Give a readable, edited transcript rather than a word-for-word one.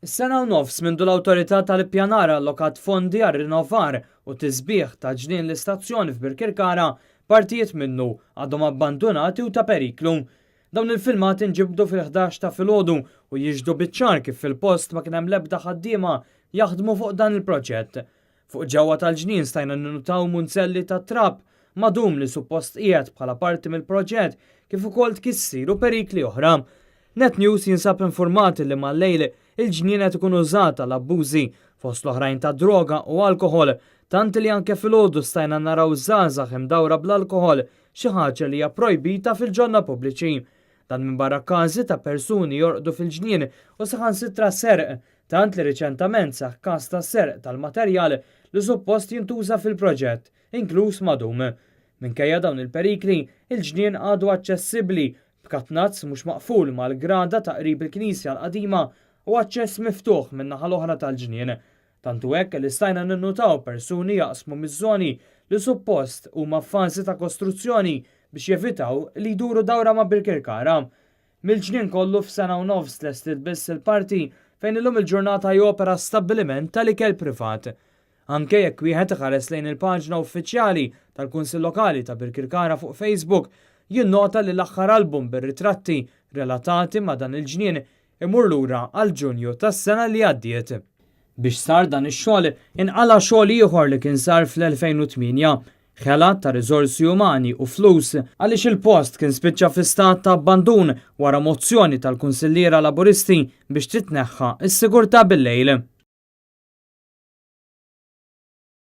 Sena u nofs mindu l-Awtorità tal-Ippjanar allokat fondi għar-rinnovar u tisbiħ ta' Ġnien l-Istazzjon f'Birkirkara, partijiet minnu għadhom abbandunati u ta' periklu. Dawn il-filmati nġibdu fil-11 ta' filgħodu u jixhdu biċ-ċar kif fil-post ma kien hemm l-ebda ħaddiema jaħdmu fuq dan il-proġett. Fuq ġewwa tal-ġnien stajna ninnutaw munzelli ta' trab madum li suppost qiegħed bħala parti mill-proġett kif ukoll tkissir u perikli oħra. Net News jinsab informat li mal-lejl il-ġnien qed ikun użat għal abbużi fost l-oħrajn ta' droga u alkoħol, tant li anke filgħodu stajna naraw żgħażagħ imdawra bl-alkoħol, xi ħaġa li hija projbita fil-ġonna pubbliċi. Dan minbarra każi ta' persuni jorqdu fil-ġnien u saħansitra serq, tant li riċentament seħħ każ ta' serq tal-materjal li suppost jintuża fil-proġett, inkluż madum. Minkejja dawn il-perikli, il-ġnien għadu aċċessibbli b'katnazz mhux maqful mal-grada ta' qrib il-knisja l-qadima u aċċess miftuħ min-naħa l-oħra tal-ġnien. Tant hu hekk li stajna ninnutaw persuni jaqsmu miż-żoni li suppost huma f'fażi ta' kostruzzjoni biex jevitaw li jduru dawra ma' Birkirkara. Mill-ġnien kollu f'sena u nofs tlestiet biss il-parti fejn illum il-ġurnata jopera stabbiliment tal-ikel privat. Anke jekk wieħed iħares lejn il-paġna uffiċjali tal-Kunsill Lokali ta' Birkirkara fuq Facebook, jinnota li l-aħħar album bir-ritratti relatati ma' dan il-ġnien imur lura għal Ġunju tas-sena li għaddiet. Biex sar dan ix-xogħol, inqala' xogħol ieħor li kien sar fl-2008, ħela ta' riżorsi umani u flus, għaliex il-post kien spiċċa fi stat ta' abbandun wara mozzjoni tal-kunsilliera Laburisti biex titneħħa s-sigurtà bil-lejl.